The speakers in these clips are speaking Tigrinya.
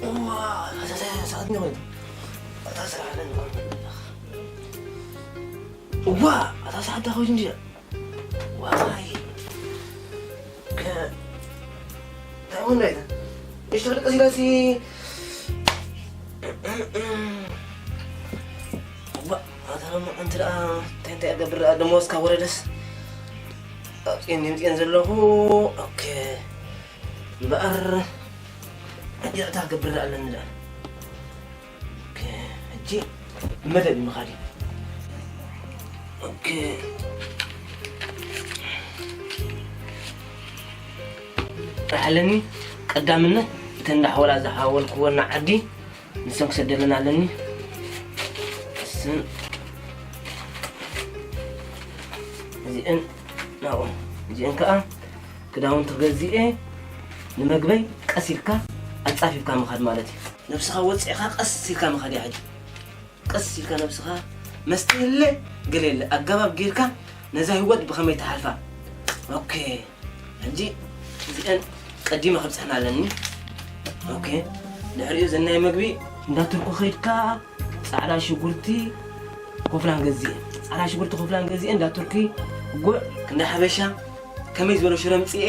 እዋ፣ ኣታ ሰዓት ነው። ኣታ ሰዓት ነው። እዋ፣ ኣታ ሰዓት ዳኸው እንጂ። ዋይ። ከ-፣ እንታይ ሆነ? እሺ፣ ተልቀስ ኢላሲ። እዋ፣ ኣታ ሎሚ ኣንቲ ደኣ እንታይ እንታይ እገብር ደኣ፣ ደሞዝ ካብ ወረደስ ኣውፅኤን የምፅኤን ዘለኹ። ኦኬ። እምበኣር፣ ሕጂ እንታይ ክገብር ደኣ ኣለኒ ደኣ? ኦኬ፣ ሕጂ ብመደብ እዩ ምኻድ እዩ። ኦኬ። ኣለኒ ቀዳምነት እተን እንዳሕወላ ዝሓወልክወን ዓዲ ንሰን ክሰደለን ኣለኒ። እሰን እዚአን ናብኦም፣ እዚአን ከዓ ክዳውንቲ ገዚኤ ንመግበይ ቀስ ኢልካ ኣጻፊፍካ ምኻድ ማለት እዩ። ነብስኻ ወጺዕካ ቀስ ኢልካ ምኻድ እያ ሕጂ። ቀስ ኢልካ ነብስኻ መስተ የለ ገለ የለ ኣገባብ ጌርካ ነዛ ህይወት ብኸመይ ትሓልፋ? ኦኬ፣ ሕጂ እዚአን ቀዲመ ከብጽሐን ኣለኒ። ኦኬ፣ ድሕሪኡ ዘናይ መግቢ እንዳ ቱርኩ ኸይድካ ጻዕዳ ሽጉርቲ ኮፍላን ገዚኤ፣ ጻዕዳ ሽጉርቲ ኮፍላን ገዚኤ እንዳ ቱርኪ፣ ጉዕ ክንዳ ሓበሻ፣ ከመይ ዝበለ ሽረ ምጽኤ፣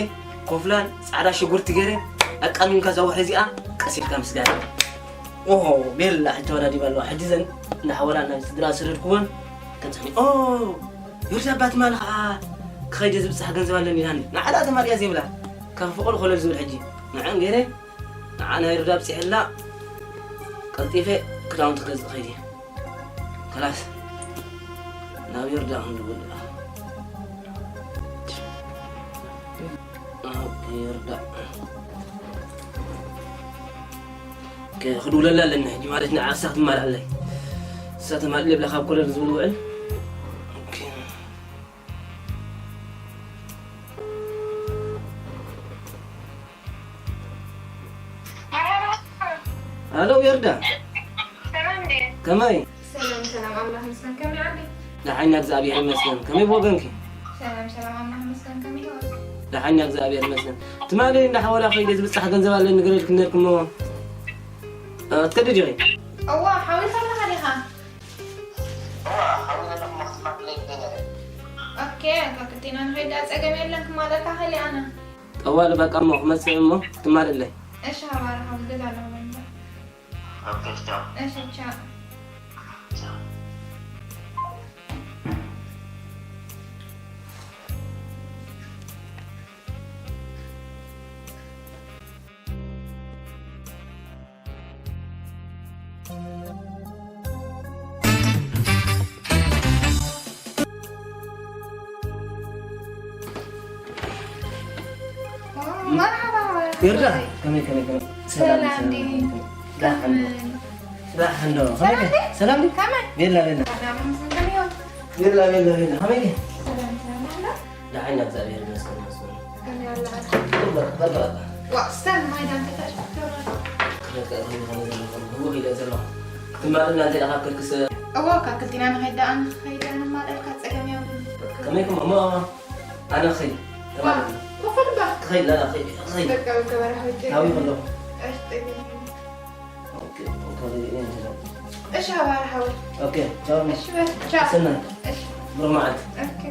ኮፍላን ጻዕዳ ሽጉርቲ ገይረ ኣቃሚምካ እዛ ወርሒ እዚኣ ቀስ ኢልካ ምስጋና። ኦሆ፣ ቤላ ሕጂ ተወዳዲባ ኣለዋ። ሕጂ ዘን እንዳ ሓወላ ናብ ስድራ ዝሰደድኩወን ከብጽሐኒ። ኦ፣ ዮርዲ ኣባ ትማሊ ኸዓ ክኸይደ ዝብጻሕ ገንዘብ ኣለኒ ኢላኒ። ንዓ ደኣ ተማሊኣ ዘይብላ። ካብ ፍቕሪ ኮለል ዝብል ሕጂ። ንዐን ገይረ፣ ንዓ ናይ ዮርዲ ኣብጺሐላ፣ ቀልጢፈ ክዳውንቲ ክገዝእ ኸይደ። ከላስ። ናብ ዮርዳ ክንድውል። ኣብ ዮርዳ። ከ-፣ ክድውለላ ኣለኒ ሕጂ ማለት ንዓ እሳ ክትማልኣለይ። እሳ ተማልእ ብላ ካብ ኮለል ዝብል ውዕል። ኦኬ። ኣሎ ዮርዳ። ሰላም ድዩ? ከመይ? ሰላም፣ ሰላም፣ ኣምላኽ ይመስገን። ከመይ ዓዲ? ደሓን ኢና፣ እግዚኣብሔር ይመስገን። ከመይ ብወገንኪ? ሰላም፣ ሰላም፣ ኣምላኽ ይመስገን። ከመይ ህይወት? ደሓን ኢና፣ እግዚኣብሔር ይመስገን። ትማሊ እንዳ ሓወላ ከይደ ዝብጻሕ ገንዘብ ኣለኒ ገለ ኢልክኒ ነርክሞ። እ፣ ትከዲ ዲኺ? እዋ፣ ሓዊልካ ኣለኻ ዲኻ? እዋ፣ ሓዊለ ኣለኹ፣ ክትማልለይ ደለ። ኦኬ፣ ካብ ክልቴና ንኸይድ ደኣ ጸገም የለን፣ ክማለልካ ክእል ኣነ። ጠዋሊ በቃ እሞ ክመጽእ እሞ ክትማልለይ። እሺ፣ ሓባር፣ ሓዊ ገዛ ኣለኹ በል። ኦኬ፣ ቻው። እሺ፣ ቻው። ቻው። መርሓባ። ይርዳ፣ ከመይ፣ ከመይ፣ ከመይ? ሰላም፣ ሰላም ሰላም። እንዴ? ደሓን ዶ? ከመይ? ደሓን ዶ? ከመይ? ሰላም እንዴ? ሰላም እንዴ? ከመይ? ቤላ፣ ቤላ። ሰላም፣ ከመይ ይኸው? ቤላ፣ ቤላ፣ ቤላ። ከመይ? ሰላም፣ ሰላም ኣሎ። ደሓን ኢና፣ እግዚኣብሔር ይመስገን፣ ይመስገን። ከመይ ኣለኻ? በቃ፣ በቃ፣ በቃ። ዋ፣ ስተን፣ ማይ ዳን ተታሽ፣ ተራ። ከመይ፣ ከመይ፣ ከመይ ዘለኹም? ህቡእ ኢለ ዘለኹ። ትማሊ እናንተ ኢኻ ከልክስ። እዎ፣ ካብ ክልቲና ንኸይድ ደኣ፣ ንኸይድ ደኣ ንማለልካ ጸገም የብሉን። ከመይ ኢኹም? እሞ፣ ኣነ ክኸይድ። ዋ፣ ተባረኽ። ክኸይድ ባ። ክኸይድ፣ ላ፣ ላ፣ ክኸይድ፣ ክኸይድ። በቃ፣ በቃ፣ በረኻ ወጀ። ታዊ ከለኹ። እሺ፣ ጥሪ። ኦኬ፣ ኦኬ፣ እሺ፣ ሓባር ሓወይ። ኦኬ፣ ቻው። እሺ፣ በል፣ ቻው። ሰናይ። እሺ። ብሩህ መዓልቲ። ኦኬ።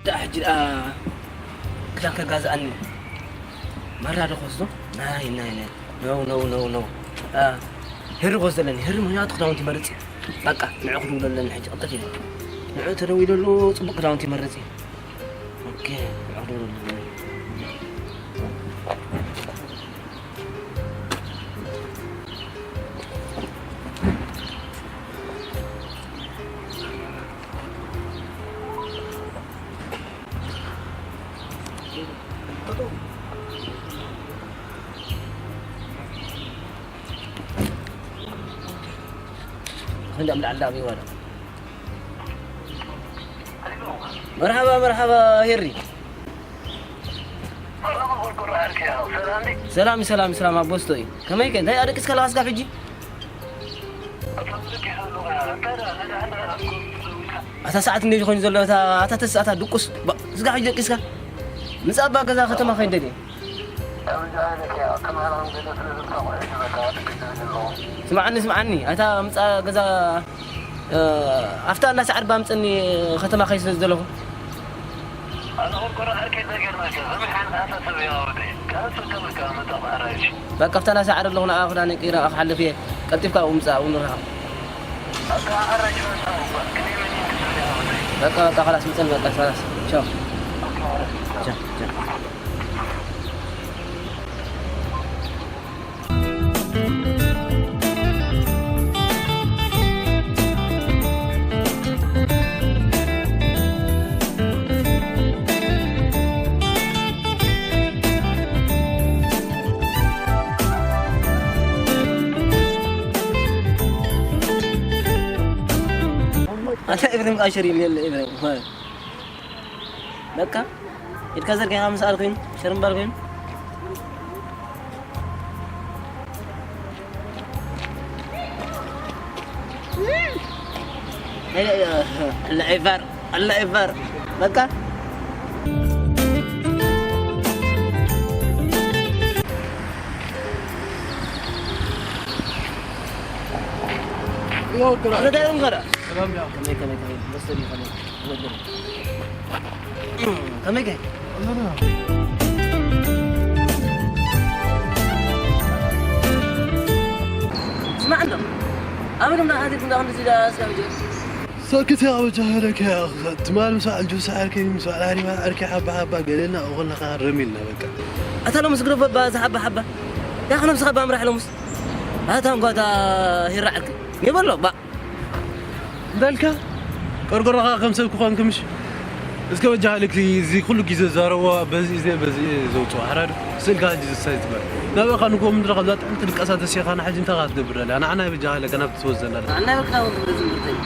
ደኣ ሕጂ ደኣ ክዳን ከጋዝኣኒ። ማራ ዶ ክወስዶ? ናይ፣ ናይ፣ ናይ። ኖ፣ ኖ፣ ኖ፣ ኖ። አ፣ ሄሪ ክወስደለኒ። ሄሪ ምኽንያቱ ክዳውንቲ ይመርጽ እዩ። በቃ፣ ንዑ ክድውለለኒ ሕጂ ቅልጥፍ ኢለ። ንዑ ተደዊለሉ ጽቡቕ ክዳውንቲ ይመርጽ እዩ። ኦኬ፣ ንዑ ክድውለለኒ። ክንዲ ኣብ ላዕሊ ዳኣ ይዋዳ። መርሓባ፣ መርሓባ ሄሪ። ሰላም፣ ሰላም፣ ሰላም ኣቦስቶ እዩ። ከመይ ከ? እንታይ ኣደቂስካ ኣለኻ ስጋብ ሕጂ? ኣታ ሰዓት እንደ ኮይኑ ዘሎ፣ ኣታ፣ ኣታ ተስ-፣ ኣታ ድቁስ። ባ-፣ ስጋብ ሕጂ ደቂስካ? ምጻእ ኣባ ገዛ ከተማ ከይደ ድየ? ስምዓኒ፣ ስምዓኒ። ኣታ ምጻእ ገዛ እ፣ ኣፍታ እንዳ ሰዓር ባምጽኒ ከተማ ከይስ ዘለኹ። ኣነ ቆርቆሮ ዓርከይ ዘገርመካ፣ ከመይ ዓይነት ኣሳሰብ እዩ ኣወደይ? ካብ ጽገመካ መጻ ብኣራይሽ። በቃ፣ ኣፍታ እንዳ ሰዓር ኣለኹ፣ ንኣ ክዳነይ ቀይረ ክሓልፍ እየ። ቀልጢፍካ ኣብኡ ምጻእ፣ ኣብኡ ንራኸብ። ኣታ ኣራይሽ መጻ እኳ፣ ክንደይ መን ይንክስር እዩ ኣወደይ? በቃ፣ በቃ፣ خلاص፣ ምጸን፣ በቃ፣ خلاص። ቻው። ኦኬ፣ ማለት ነው። ቻው፣ ቻው። ኣታ ኤፍሬም ቃሸር ይብል የለ ኤፍሬም። በቃ ኢድካ ዘርጊሕካ ምስኣል ኮይኑ፣ ሸርምባል ኮይኑ። ኣላ ኤፋር፣ ኣላ ኤፋር። በቃ። ሰላም ያ። ከመይ፣ ከመይ፣ ከመይ? መስተሪ ከመይ? ከመይ ከ? ስማዕ እንዶ። ኣበይ ዶ እንዳኸድካ እንዳ ከምዚ ኢላ እስካብ ሕጂ? ሰክት ያ በጃ፣ ለከ ያ። ትማል ምስ በዓል ጁስ ዓርከይ፣ ምስ በዓል ሃሪማ ዓርከይ ሓባ ሓባ ገለና፣ እኹልና ኸዓ ረሚልና በቃ። ኣታ ሎምስ ግረፍ በባ፣ እዚ ሓባ ሓባ። ያኽ ነብስኻ ባምራሕ ሎምስ። ኣታ እንኳ እታ ሂራ ዓርከይ። ይበሎ፣ ባ። እንዳልካ ቆርቆሮኻ ከም ሰብ ክኾንክ ምሽ? እስከ በጃ ሃለክ እዚ ኩሉ ግዜ ዘረዋ በዚ እዜ በዚ ዘውፅኦ ሓራድ ስእልካ ሕጂ ዝሳይ ትበል። ናብእኻ ንጎ ምድረ ካብዛ ጥዕምቲ ድቃሳ ተሲኻ ንሓጂ እንታይ ክትገብር ደልያ? ንዓና በጃ ሃለከ ናብቲ ትወዘና። ኣና በቃ ወንድ ዝምርተኝ።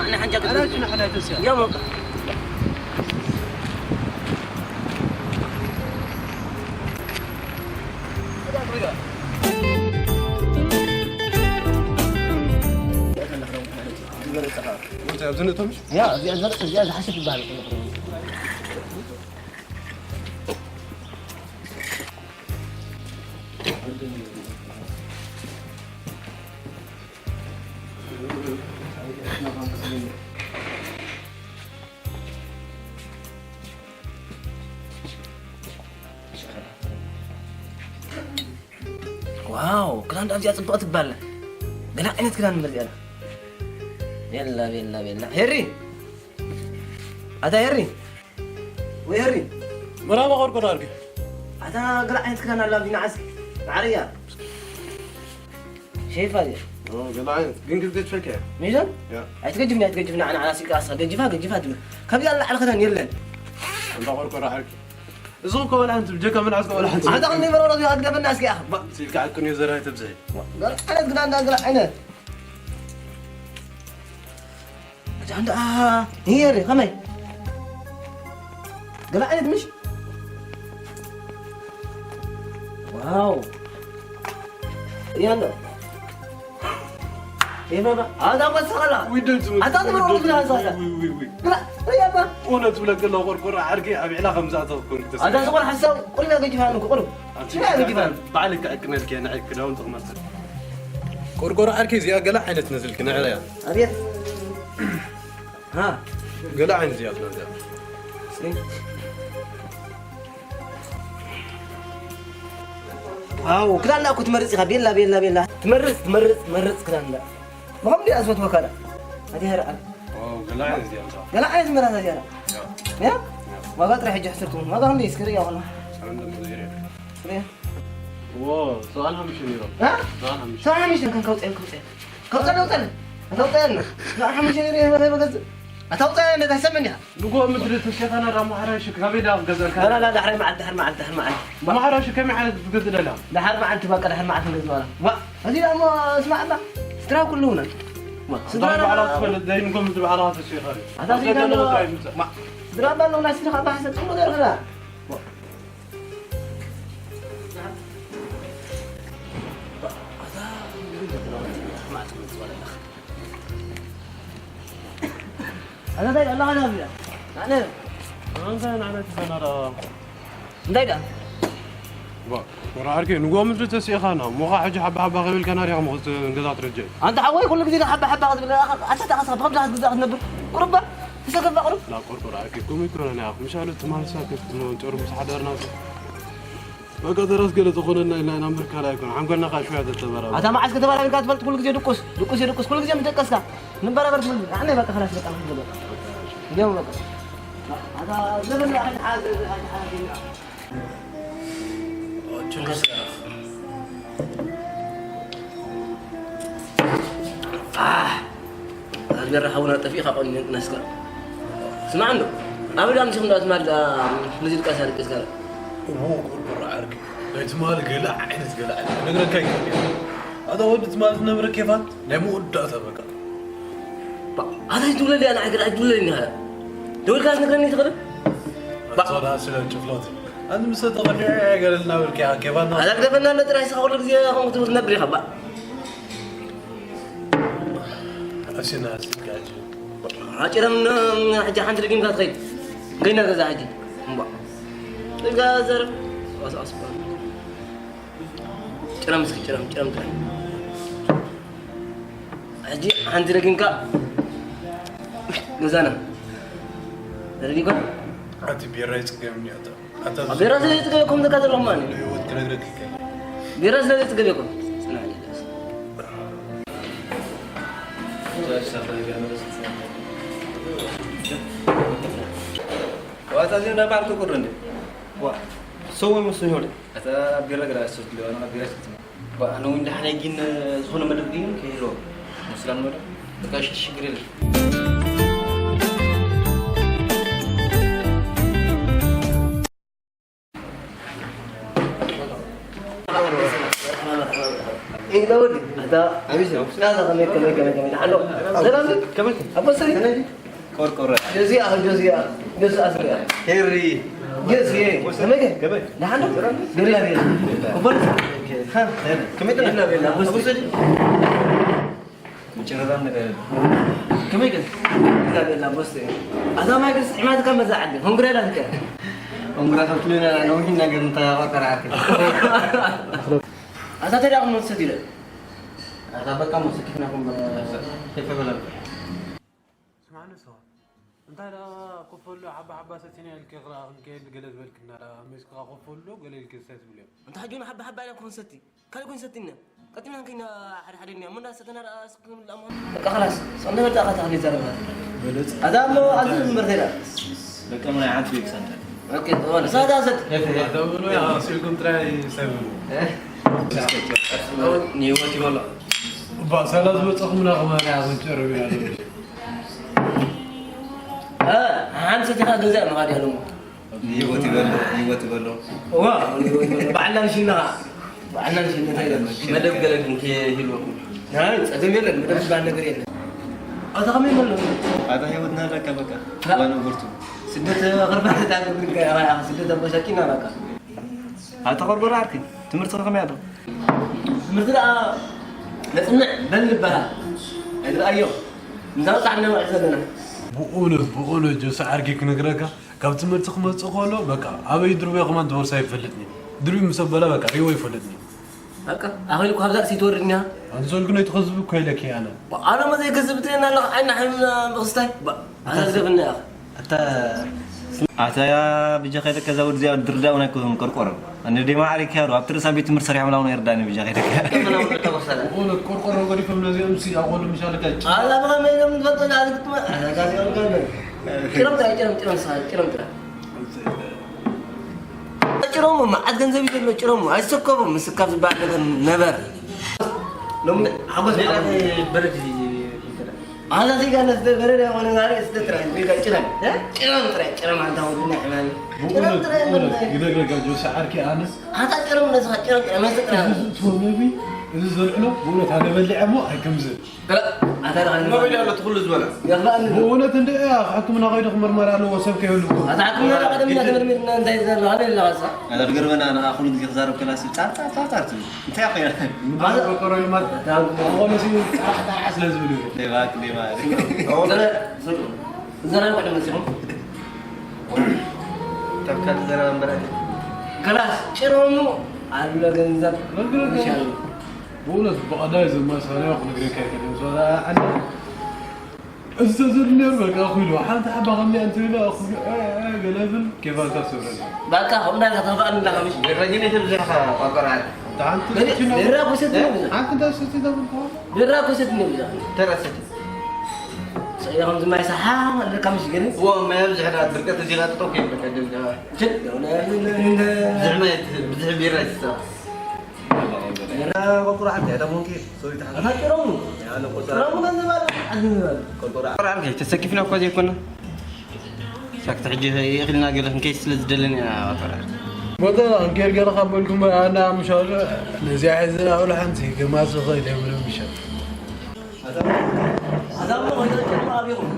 ኣና ሓንጃ ኣና ክትወዘን። ንሕና ተስያ። ያ ሞቃ። እንታይ ኣብዚ ነእቶም? ያ፣ እዚኣ ዝበለጸ፣ እዚኣ ዝሓሸት ትበሃል። ዋው፣ ክዳን ዳኣ እዚኣ ጽብቕቲ ትባል። ገለ ዓይነት ክዳን እምበር እዚኣ። ቤላ፣ ቤላ፣ ቤላ። ሄሪ! ኣታ ሄሪ! ወይ ሄሪ! መርሃባ ቆርቆሮ ኣድርጊ። ኣታ ገለ ዓይነት ክዳን ኣላ ኣብዚ ንዓስ። ማዕረ እያ። ሸይፋ እያ። ኦ፣ ገለ ዓይነት። ግን ክትገድፈልካ እያ። ሚዛን? ያ። ኣይትገድፍኒ፣ ኣይትገድፍኒ። ኣና፣ ኣና ሲልካ ኣስኻ ገጅፋ፣ ገጅፋ ትብል። ካብዚኣ ንላዕሊ ክዳን የለን። እንዳ ቆርቆሮ ኣድርጊ። እዚ እኮ ወላ ሓንቲ፣ ብጀካ መልዓስ እኮ ወላ ሓንቲ። ኣታ ክንደይ መረሮ እዚኣ ክትገብርና እስኪ ኣኽ። ባ፣ ሲልካ ዓቅን እዩ ዘራይ ተብዝሒ። ገለ ዓይነት ግዳ እንዳ ገለ ዓይነት። ኣታ እንዳ፣ ሄሪ፣ ከመይ? ገለ ዓይነት ምሽ? ዋው። ሪኣ እንዶ። ኤ ባባ፣ ኣታ ወሰኸላ። ውይ፣ ደም ዝመጽእ። ኣታ ትብሎ ውይ፣ ዝብላ ውይ፣ ዝብላ። ውይ፣ ውይ፣ ውይ። ብላ፣ ሪያባ። እውነት ብለክ ኣለኹ፣ ቆርቆሮ ዓርኪ ኣብ ዕላ ከም ዝኣተኹ ኮንክ ተሰሚዑ። ኣታ ዝኾነ ሓሳብ ቁልፍ ገጅፋ ንኩ ቁልፍ። ኣቲ ሽላ ገጅፋ። ባዕልክ ክዕቅነልክ እየ፣ ንዓይ ክዳውንቲ ክመርጸልክ። ቆርቆሮ ዓርኪ እዚኣ ገለ ዓይነት ነዝልክ ንዕለያ። ኣቤት። ሃ። ገለ ዓይነት እዚኣ ትነዝያ። እስኪ። ዋው፣ ክዳን እኮ ትመርጽ ኢኻ። ቤላ፣ ቤላ፣ ቤላ። ትመርጽ፣ ትመርጽ፣ ትመርጽ ክዳን እንዳ። ብኸምኡ ድኣ ዝፈትወካ ዳ። ኣቲ ሄር ዓል። ዋው፣ ገለ ዓይነት እዚኣ ምሳ። ገለ ዓይነት መራታ እዚኣ ዳ። ያ። ያ? ያ። ዋጋ ጥራይ ሕጂ ሕስርቱ። ዋጋ ክንደይ እስኪ ርእያ ኸሎ። ሰለንደም ዘይረ። ርእያ። ዎ፣ ሰብዓን ሓሙሽተ ዩሮ። እ? ሰብዓን ሓሙሽተ። ሰብዓን ሓሙሽተ ከን ከውጽእ፣ ከውጽእ። ከውጽእ፣ ከውጽእ። ከውጽእ። ሰብዓን ሓሙሽተ ዩሮ ይበ-፣ ይበገዝ። ኣታውጽእ እንደ ታይሰመን ኢኻ። ንጎ ምድሪ ተሸኸና ዳ ማሕራሽ ከመይ ዳ ገዛልካ? ላ፣ ላ፣ ላ፣ ዳሕራይ መዓልቲ፣ ዳሕር መዓልቲ፣ ዳሕር መዓልቲ። ማሕራሽ ከመይ ዓይነት ትገዝእ ደላ? ዳሕር መዓልቲ በቃ፣ ዳሕር መዓልቲ ንገዝእ ዋላ። ዋ፣ እዚ ደሞ እስማዕ እባ። ስድራ ኩሉ እውን። ዋ፣ ስድራ ስድራ ባዕላ ትፈልጥ፣ ዘይንጎ ምድሪ ባዕላ ተሸኸ። ኣታ ስድራ ስድራ ባዕላ ናይ ስድራ ባሕሰ ጽምዶ ደርኽና። ዋ። ኣታ እንታይ ኣለኻ ናብዚኣ? ኣነ እንታይ ንዓና ትዘናዳ? እንታይ ደኣ? ዋ፣ ወራ ዓርከይ፣ ንጎ ምድሪ ተሲእኻና፣ እሞ ኸዓ ሕጂ ሓባ ሓባ ከይበልካና ዲኻ እሞ ገዛ ትረጀ? ኣንታ ሓወይ፣ ኩሉ ግዜ ሓባ ሓባ ክትብል፣ ኣታ ተኻስኻ ብኸምዚ ክትግዛእ ክትነብር? ቁሩባ፣ ተሰከፋ ቁሩብ። ላ ቆርቆር ዓርከይ፣ ከምኡ ኣይኮነን፣ ምሻሉ ትማልሳ ከፍትሞ፣ ጨሩ ምስ ሓደርና፣ በቃ፣ ተረፍ ገለ ዝኾነና ኢልና ኢና እምበር ካልእ ኣይኮነን። ሓንጎልና ከኣ ሽውያ ተተበራበረ። ኣታ መዓስ ከተበራበርካ ትፈልጥ? ኩሉ ግዜ ድቁስ፣ ድቁስ፣ ድቁስ። ኩሉ ግዜ ምስ ደቀስካ። ንበራበር ትብል። ኣነ በቃ፣ ኸላስ በቃ፣ ንበቃ። እንዲያውም በቃ። ኣታ ዘበና ሓድ፣ ሓድ፣ ሓድ፣ ሓድ፣ ሓድ። ችግር ስራሕ። ኣህ፣ ኣልቤራ ሓውና ጠፊእካ ቆኒ ነስካ። ስማዕ እንዶ፣ ኣብ ኢዳ ምሲኹም ዳኣ ትማል ዳኣ፣ ነዚ ድቃስ ኣልቂስካ። እሞ፣ ቁርቁር ዓርኪ። ናይ ትማል ገለ ዓይነት ገለ ዓይነት። ነግረካ ይከብድ። ኣታ ወዲ ትማል ዝነበረ ኬፋት፣ ናይ መወዳእታ በቃ። ባ-፣ ኣታ ኣይትብለለይ፣ ኣነ ኣይግዳ ኣይትብለለይ፣ ንሃ። ደወልካ ትነግረኒ ትኽእል? ባ-፣ ኣታ ዳኣ ስለ ጭፍሎት። ኣንተ ምስ ተቐዲዐ ገለ እናበልካ ኢኻ፣ ኬፋት ና-፣ ኣታ ግደፈና፣ እንዶ ጥራይ ስኻ ኩሉ ግዜ ከምኡ ክትብል ትነብር ኢኻ፣ ባ-፣ ኣሲና ኣሲጋ ሕጂ። ኣጭረም ን-፣ ሕጂ ሓንቲ ደጊምካ ትኸይድ። ገና ገዛ ሕጂ። እምባ። እዛ ዘረብ። ኣስ-፣ ኣስ-፣ ጭረም እስኪ፣ ጭረም፣ ጭረም ጥራይ። ሕጂ ሓንቲ ደጊምካ ገዛና። ተረዲእካ? ኣቲ ቢራ ይጽገም እኒኦ። ኣታ ኣብ ቢራ ስለ ዝጽገብ እኮ ምዘካ ዘለኹም ማለት እዩ። ህይወት ክነግረክ ይከኣል። ቢራ ስለ ዝጽገብ እኮ። ጽናሕ ኢለ ደስ። ዋታ ዜና ባል ትቁር እንዴ? ዋ፣ ሰው ይመስል ይሆን? ኣታ ቢራ ግራ ሰው ለዋና ቢራ ሰው። ዋ፣ ኣነ እውን ደሓን ግን ዝኾነ መደብ ግን ከይህልዎ። ሙስላም መደብ? በቃ እሺ፣ ሽግር የለም። ኢለ ወዲ፣ ኣታ፣ ኣቢስ፣ ናዛ ከመይ፣ ከመይ፣ ከመይ፣ ከመይ፣ ደሓን ዶ? ሰላም ዶ? ከመይ? ኣቦ ሰሪ? ቆርቆሮ። ጆዚያ፣ ጆዚያ፣ ጆዚያ፣ ጆዚያ። ሄሪ። ጆዚያ፣ ከመይ ከ? ከመይ? ደሓን ዶ? ዱርያ፣ ዱርያ። ኮበል። ሃ፣ ከመይ? ቤላ፣ ቤላ፣ ኣቦ ሰሪ። ምጭርራም ነገር የለም። ከመይ ግን? ቤላ፣ ቤላ፣ ኣቦ ሰሪ። ኣታ ማይ ግን ስዒማትካ መዛ ዓዲ። ኮንግራ ዳትከ? ኮንግራ ከብትሉና፣ ነዊሕ ነገር እንታ ቆርቆሮ ዓርኪ። ኣታ ተዳኹም ወሰድ ኢለ። ኣታ በቃ መሰኪትና ኮም ከፈበላ። ስማዕኒ ሰዋ። እንታይ ደኣ ኮፈሎ ሓባ ሓባ ሰቲና ኢልኪ ክረኣ ክንከይድ ገለ ዝበልክና ደኣ፣ መሲክኻ ኮፈሎ ገለ ኢልኪ እንታይ ትብል እዮም? እንታይ ሕጂ ሓባ ሓባ ኢላ ኮንሰቲ? ካልእ ኮንሰቲ ኢና። ቀጢና ክንከይና ሓደ ሓደ ኢና። እሞ እንዳሰተና ደኣ ስክ ንብላ እሞ። በቃ ኸላስ፣ ጸንደ በቃ ካታ ክንዲ ዘረባ። በለጽ። ኣዛ እሞ ኣዚ ዝምበር ተይዳ። በቃ ምን ዓይነት ቤክ ሰንተ? ኦኬ፣ ተባለ። ሳዳ ሰት። ኣታ ብሎ ያ፣ ሲልኩም ጥራይ ሰብ። እ? ንህይወት ይበሎ። እባ፣ ሳላ ዝመጻኹም ናኹም ኣነ ኣኹም ጨረብ ኢና። እ፣ ሓምሰ ቲኻ ገዛ መኻድ ያለሞ። ህይወት ይበሎ፣ ህይወት ይበሎ። ዋ፣ በዓልና ንሽና፣ በዓልና ንሽና እንታይ ይላል? መደብ ገለ ግን ከይህልወኩም። ናይ፣ ጸገም የለን፣ መደብ ዝበሃል ነገር የለን። ኣታ ከመይ በሎ? ኣታ ህይወት ናለካ በቃ። ላ። ዋና ብርቱ። ስደት ኸርባሕ ታግብን ከ-፣ ስደት ኣበሻኪና በቃ። ኣታ ቆርቆሮ ዓርኪ፣ ትምህርቲ ከመይ ኣሎ? ትምህርቲ ደኣ ነጽንዕ በል ንበሃል። ኣይትርኣዮ። ንዛ በጻሕ ንነብዕ ዘለና። ብእውነት፣ ብእውነት ጆሲ ዓርኪ ክነግረካ፣ ካብ ትምህርቲ ክመጽእ ከሎ፣ በቃ፣ ኣበይ ድርብዮ ከማን ትቦርሳ ይፈልጥኒ። ድርብዩ ምስ ኣበላ፣ በቃ፣ ሪዎ ይፈልጥኒ። በቃ፣ ኣኺሉ ካብ ዛር ሲትወርድኛ። ኣንሶልኩ ነይ ትኸዝብ እኮ ኢለኪ ኣነ። ኣነ መዘይ ክዝብ ትሬና ኣለኻ፣ ዓይና ሓይምና ብኽስታይ። ባ-፣ ኣነ ዝገብና ኢኻ። ኣታ ኣታ ያ ብጃ ከይደ ከዛ ወድ ዚያ ድርዳው ናይ ኮም ቆርቆሮ። ኣነ ደማ ዓሪክ ያሩ ኣብ ትርሳ ቤት ትምህርት ሰሪያ ምናምን ይርዳኒ ብጃ ከይደ። ብእውነት ቆርቆሮ ገዲፎም ነዚኦም ሲ ኣቆሉ ምሻለካ። ኣላ ብኸመይ ኢሎም ዝፈልጡ ንዓዚ ክትመ-፣ ኣዛ ጋዜኦም ገለ። ጭሮም ጥራይ፣ ጭሮም፣ ጭሮም፣ ጭሮም ጥራይ። ጭሮሙ መዓት ገንዘብ እዩ ዘሎ፣ ጭሮሙ ኣይሰከቡ፣ ምስካብ ዝበሃል ነገር ነበር። ሎሚ ሓጎስ ሌላ በረድ እዩ። ኣዛ ዜጋ ነስተ በረድ ኣይኮነ፣ ዛሬ እስተ ጥራይ፣ ዜጋ ጭረም፣ እ? ጭረም ጥራይ፣ ጭረም ኣንታ ወድና ሕማም። ጭረም ብእውነት፣ ጥራይ፣ ብእውነት፣ ይነግረካ ጆሲ ዓርኪ ኣነስ። ኣታ ጭረም ነስኻ፣ ጭረም ጥራይ፣ መስተ ጥራይ። እዚ ዝእትዎ ምግቢ፣ እዚ ዘልዕሎ፣ ብእውነት ኣነ በሊዐ እሞ ኣይከምዝን። ገለ ኣታ ደኣ እሞ በይዳ ኣሎ ትኹሉ ዝበላ። የኽባእኒ። ብእውነት እንደ እያ፣ ሕክምና ከይዱ ክምርመር ኣለዎ፣ ሰብ ከይህሉ። ኣታ ሕክምና ደኣ ቀደም ኢና ተመርሚርና እንታይ ዘላ ኣበይ ኣለኻ ንስኻ? ኣታ ትገርመና፣ ንኣ ኩሉ ግዜ ክዛረብ ከላሲ ጻር ጻር ጻር ጻር ትብል። እንታይ ኮይና? ምድር ቆርቆሮ ኢሉ ማለት ኣታ ኣኾነ ሲ ጻሕ ጻሕ ስለ ዝብል እዩ። ሌባ፣ ሌባ። ዘረ-፣ ዘረ-፣ ዘረ-፣ ቀደም መሲኹም። ካብ ካልእ ዘረባ እምበር ኣይኮነን። ከላስ ጭረሙ ኣሎ ገንዘብ። ገንዘብ። ይሻሉ። ብእውነት ብቐዳይ ዘማሳርያ ክነግረካ ኣይክእልን። ሶራ ኣነ እዚ ተዘሉ ነይሩ በቃ ኩሉ ሓንቲ ሓባ ከምዚኣ እንትብል ኩሉ እ፣ እ፣ ገለ ብል ኬፋካ ሰብረና። በቃ ከምኡ እንዳልካ ተኽፍኣኒ እንዳኻ ምሽ። ቢራ ግን ኣይተብዝሕኻ ቆርቆር ዓዲ። ሓንቲ ቢራ ሰትዩ ነብዛ። ሓንቲ እንዳሰትዩ ተብልካ። ቢራ እኮ ሰትዩ ነብዛ። ተራ ሰትዩ። ሰእያ ከምዚ ማይ ሰሓ ኣለካ ምሽ ግን። እዎ፣ ማይ ኣብዝሕ ደኣ ድርቀት እዚኻ ጥጦ ከይብለካ ደብዳ። ችል፣ ብዝሕ ማይ፣ ብዝሕ ቢራ ይትሰዋ። ቢራ ቆርቆር ዓዲ፣ ኣታ ሞንኪ፣ ሶሪ ተሓ-፣ ኣታ ጭረሙ። ያለ ቆርቆር ጭረሙ ገንዘብ ኣለ፣ ዓዲ ገንዘብ ኣለ። ቆርቆር ዓዲ። ቆርቆር ዓዲ፣ ተሰኪፍና እኮ ዘይኮነ። ሳክት ሕጂ ይእኽልና ገለ ክንከይድ ስለ ዝደለና ኢና ቆርቆር ዓዲ። ቦታ እንኬር ገለ ካብ በልኩም ኣና ምሻሉ ነዚኣ ሒዘ ኣውላ ሓንቲ ገማስ ኸይደ ምንም ምሻል። ኣዛ እሞ ኮይና ጭረሙ ኣቢኹም።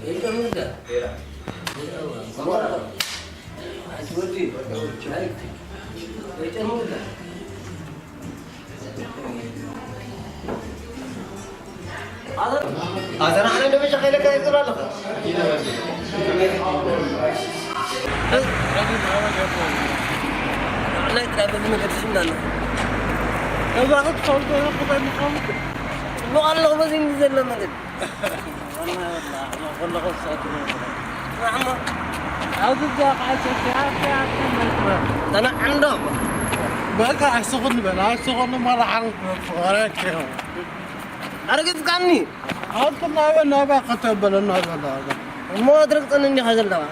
ይጭረሙ እንደ። ኣቲ ወዲ፣ ይጭረሙ እንደ። ኣዘና ኣነ ደበሻ ከይለካ ይጽር ኣለኻ። ናይ ጥራይ በዚ መገዲ ሽምና ኣሎ። እዛ ክትፈልጦ ይኽእል ምዃኑ። ጽቡቕ ኣለኹ በዚ እንዲ ዘሎ መገዲ። ተናዕም ዶ? በቃ ኣይስኹን በል፣ ኣይስኹን መራሓን ክረክብ፣ ኣረ ክረክብ። ኣረግጽካኒ። ኣንተ ናበ፣ ናበ ከተበለ፣ ናበ፣ ናበ። እሞ ትረግጸኒ እንዲኻ ዘለኻ።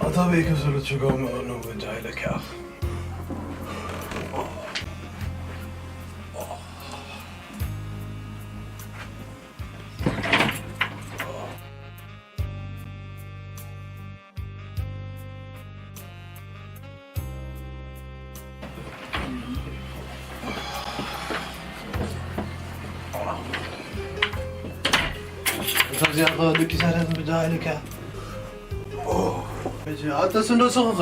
ኣታ በይ ክዝሉ ችጎም ነው እንጂ ኣይለካ። እዛ እዚኣ ኸ ደቂሳ ዳ ትምጃ ኢልካ? ኦ፣ እሺ፣ ኣንተ ስንዶ ስኽኸ?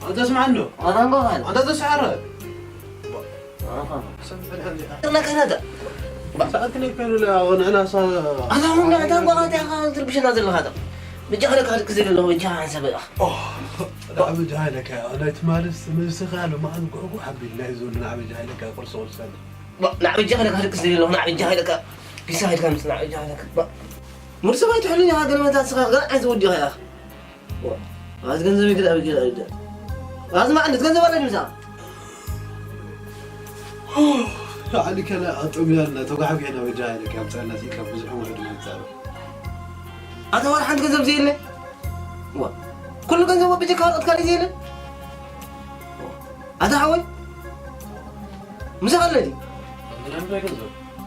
ኣንተ ስምዓኒ ዶ? ኣታ እንኳ ኻል። ኣንተ ተስሓረ። ኣታ። ሰብ በልሐ እዚኣ። ጥርና ካይናታ። ሰኣልክኒ እኮ ኢሉ ንሕና ሳ-፣ ኣታ እውን ኣታ እንኳ ኻል ትርብሽና ዘለኻ ዶ? ብጃ ኸለካ ክልክ ዝብል ኣለዎ፣ ብጃ ሓንሳብ ኢኻ። ኦ፣ ብጃ ኢለካ፣ ናይ ትማልስ ንስኻ ሎማዓንቲ ጉዕጉዕ ኣቢልና እዩ ዝብሉ፣ ንዓ ብጃ ኢለካ ቁርሲ ቁርሲ ኣለ። ባ፣ ንዓ ብጃ ኢለካ ክልክ ዝብል ኣለዎ፣ ንዓ ብጃ ኢለካ ፒሳ ኢልካ ምስ ንዓ ብጃ ኢለካ። ባ፣ ሙርሲ ባይ ትሕሉኝ ኢኻ፣ ገለመታት ስኻ፣ ገና ዓይን ዝውዲ ኢኻ ኢኻ። ባ፣ ኣዝ ገንዘብ ይግዳ ብጌዳ ይደ። ኣዝ ማዕነት ገንዘብ ኣለ ድምሳ። ዓሊ ከላ ኣጠምያና፣ ተጓሕጉሕና ብጃ ኢለካ፣ ኣብ ጸና ሲካ ብዙሕ ውሕድ መጻሩ። ኣታ ዋላ ሓንቲ ገንዘብ ዘየለ? ዋ፣ ኩሉ ገንዘብ ብጀካ ወረቐት ካልእ ዘየለ? ኣታ ሓወይ፣ ምሳኻ ኣለኒ።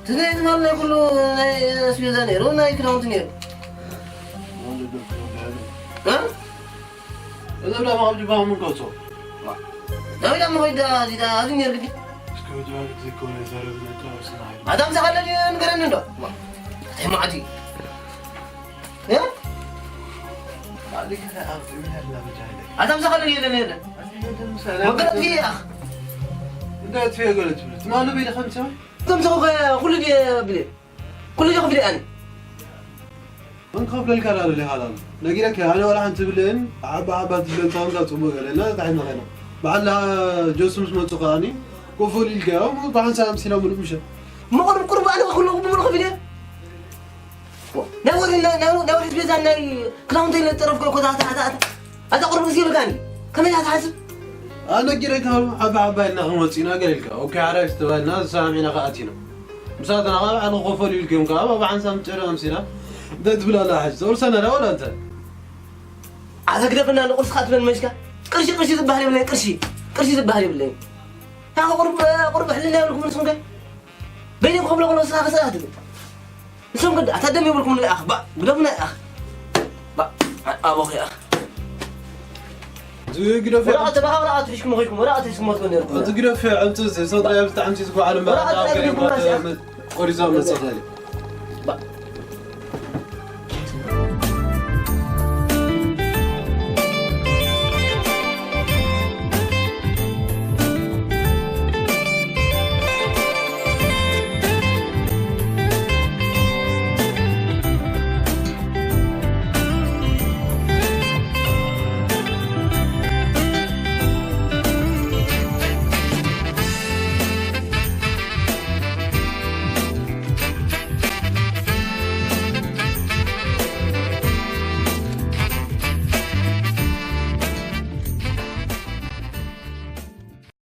እዚ ናይ ትማሊ ናይ ኩሉ ናይ ኣስቤዛ ነይሩ፣ ናይ ክዳውንቲ ነይሩ። እ? እዞም ደኣ ኣብ ጅባኹም እንከሶ። ናበይ ደኣ መኸይድ ደኣ፣ እዚ ደኣ ኣብዚ ነይሩ ግዲ። እስከ ወዲ ባርክ ዘይኮነ ዘረብ ነጥራ ስናይ። ኣታ ምሳኻ ኣሎ ድዩ ንገረኒ እንዶ። እንታይ መዓት እዩ? እ? ባዕልካ ኣብ ጥሜ ያላ በጃለ። ኣታ ምሳኻ ኣሎ ድዩ የለን የለን? ወገን ኣጥፊ እያ። እንታይ ኣጥፊ ገለ ትብል? ትማሊ በይነ ከም ሰው? እቶም ሰው ኩሉ ድየ ብለ? ኩሉ ዶ ክፍለ ኣነ? መን ክኸፍለልካ ዳ ደሊኻ ዳ? ነጊረካ፣ ኣነ ዋላ ሓንቲ ብልእን ሓባ ሓባ ትብለን ታውን ካብ ጽቡቕ ገለ እና ታሕና ኸይና። በዓል ጆስ ምስ መጹ ከኣኒ ኮፎል ኢልካዮ፣ ብሓንሳብ ኣምሲላ ምሉእ ምሸት። እሞ ቁሩብ ቁሩብ ኣነ ኩሉ ብምሉእ ከፊለ። ናይ ወርሒ፣ ናይ፣ ናይ፣ ናይ ወርሒ ኣስቤዛ ናይ ክዳውንተይ ለጠረፍኩ እኮ፣ ኣታ፣ ኣታ፣ ኣታ፣ ኣታ ቁሩብ ግዜ ይብልካኒ። ከመይ ኢኻ ትሓስብ? ኣነ ነጊረካ፣ ሓባ ሓባ ኢልና ክንወጽእ ኢና ገለ ኢልካ። ኦኬ፣ ሓራይ ዝተባህልና ዝሰማሚዕና ከኣ ኣቲና። ምሳትና ከኣ ባዕልኹ ክፈሉ ኢልኩም ከኣ ብሓንሳብ ጨረ ኣምሲና። እንታይ ትብል ኣላ ሕጂ? ተውርሰና ዳ ወላ እንታይ? ኣታ ግደፈና፣ ንቁርሲ ከኣ ትብለኒ መሽካ? ቅርሺ፣ ቅርሺ ዝበሃል የብለይ፣ ቅርሺ። ቅርሺ ዝበሃል የብለይ። ያኸ ቁሩብ፣ ቁሩብ ሕልና የብልኩም ንስኹም ከ? በይነይ ክብሎ ከሎ ንስኻ ክስራሕ ትብል። ንስኹም ከ ኣታ ደም የብልኩም ንኣኽ፣ ባ፣ ግደፉና ኣኽ። ባ፣ ኣቦኺ ኣኽ። እዚ ግደፍ ወረቐት፣ ተባኻ ወረቐት ሒዝኩም ኸይድኩም፣ ወረቐት ሒዝኩም ትኮን ነርኩም። እዚ ግደፍ ዕምጽ እዚ ሰው ጥራይ ብጣዕሚ ዝጓዓል እምበር ወረቐት ጥራይ ናብ ሒዝኩም ገለ ራስኻ። ቆሪዛ መጸኻሊ። ባ፣